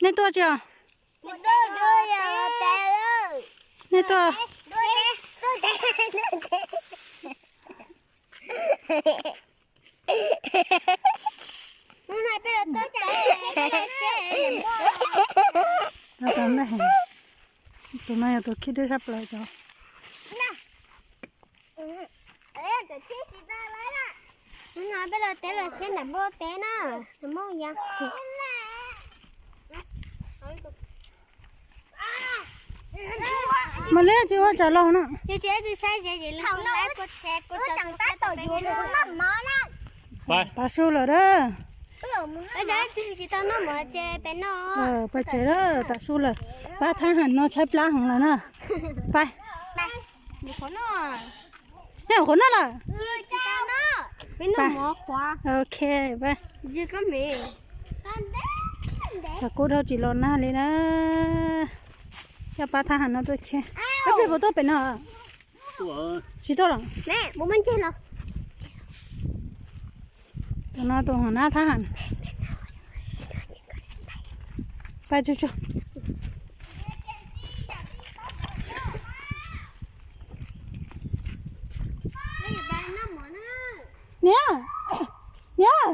Nej tuaj tsis os? Nej tuaj. Tus no yog tus khib dwb sab plaws cov. Hnub no peb los teb los siab ntawm npua teb na, nws muaj yas. Mas liab tsis ua tsam los no. Tav su lawm a. Pais tsev lawm, tav su lawm. Pab thab ham no tshaib plab heev lawm na. Pais. Nej qhuav noj lawm? Ok, pais. Tsam kub dhau tsis los nag li na. Coj pab thab ham no tuaj cheb. Peb pliag puas tuaj pem no? Tsis tuaj los? Tus no tus hauv nab thab ham. Pais tsuag tsuag. Niam, niam.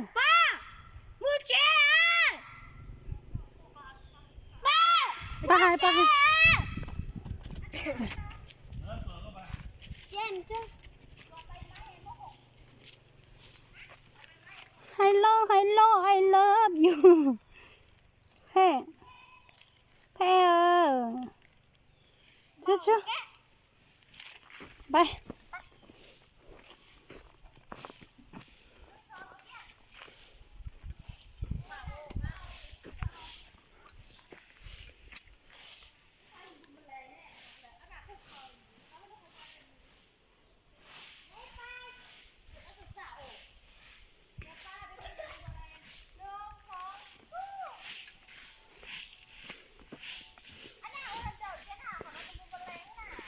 Pab hais, pab hais. Hello, hello, I love you. Phem, phem. Tsuag tsuag. Pais.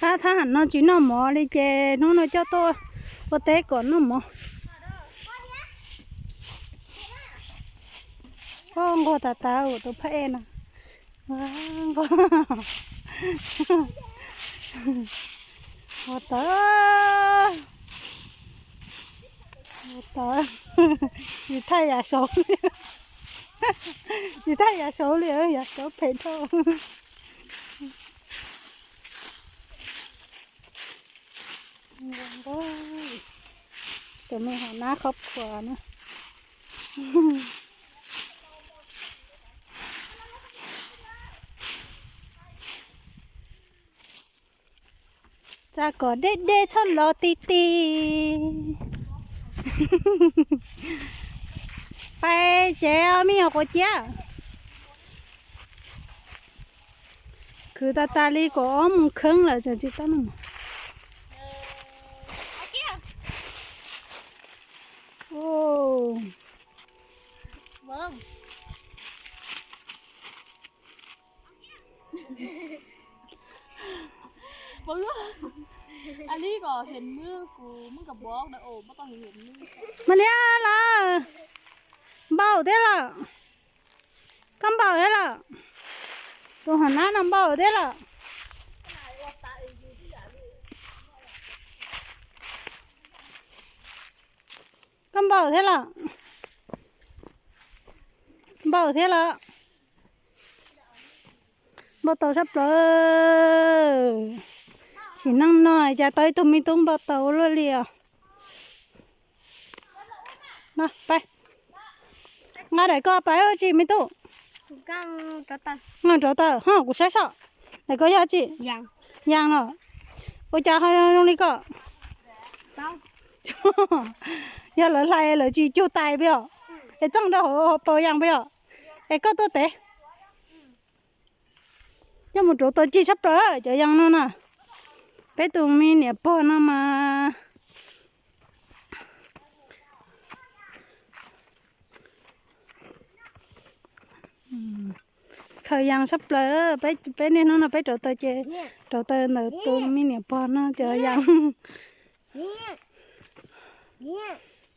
Pab thab ham no tsis noj mov li ces hnub no coj tuaj ua teb kom noj mov. Nquag tas tas tus phab ej no. Nquag. Ua tawv. Ua tawv. Tsis thaij yav saud li. Tsis thaij yav saud li, yav saud phem dhau. Tus me hauv nab khov khuav na. Txav kom deb deb txhob los ti ti. Pais tsev os me nyuam quav ciab. Khwv tas tas li kaum ob moos kheeb lawm tseem tsis tau noj mov. Mas liab lawm, npaum thiab lawm. Koj npaum thiab lawm. Tus hauv nab no npaum thiab lawm. Koj npaum thiab lawm. Npaum thiab lawm. Npau taus sab plaws. Sim neej no cas tau ib tug me tub npau taus ua luaj li os. Nqa daim ko pais ua tsi me tub? Nqa rov taws ho kuv saib soj. Daim ko yog tsi? Yas los. Ua cas ho zoo li ko? Yog lawv hlais lawv tsis cug tais peb os. Es txooj rau hauv paus yas peb os. Es koj tuaj tev. Coj mus rauv taws ci sab plaws cov yas no na. Peb tus me niam pog no mas Khaws yas tshaj plaws. Peb niaj hnub no peb rauv taws ces rauv taws ntawm tus me niam pog no cov yas.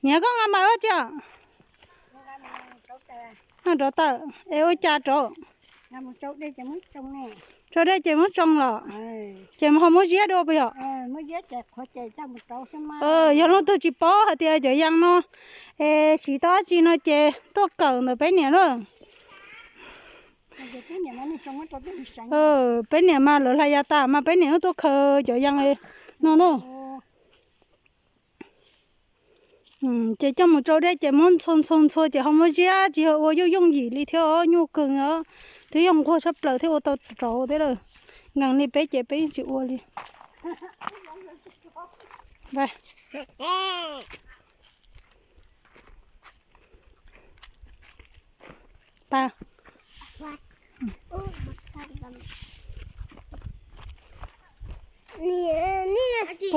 Niam, koj nqa mam ua tsi os? Rauv taws es ua cas rauv? Tsau dej ces muab tsoo los, ces ho muab ziab dua puas yog? Yog leej twg tsis paub hais tias cov yas no es siv tau dab tsi no ces tuaj kawm ntawm peb niam lawm. Peb niam mas lawv hlais yas tas mas peb niam wb tuaj khaws cov yas no na. Ces coj mus tsau dej ces muab ntxhua ntxhua ntxhua ces ho muab ziab tsis yog ua yooj yooj yim li thiab os, nyuaj kawg os. Twb yog nquag tshaj plaws thiaj ua tau rauv thiab lawm. Nkees li peb ces peb yeej tsis ua li. Pab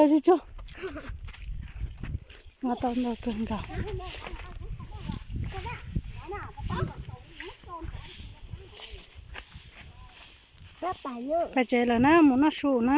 tsis tso. Nqa tau ntau kawg nkaus. Pab tsev lawm na, mus noj su na.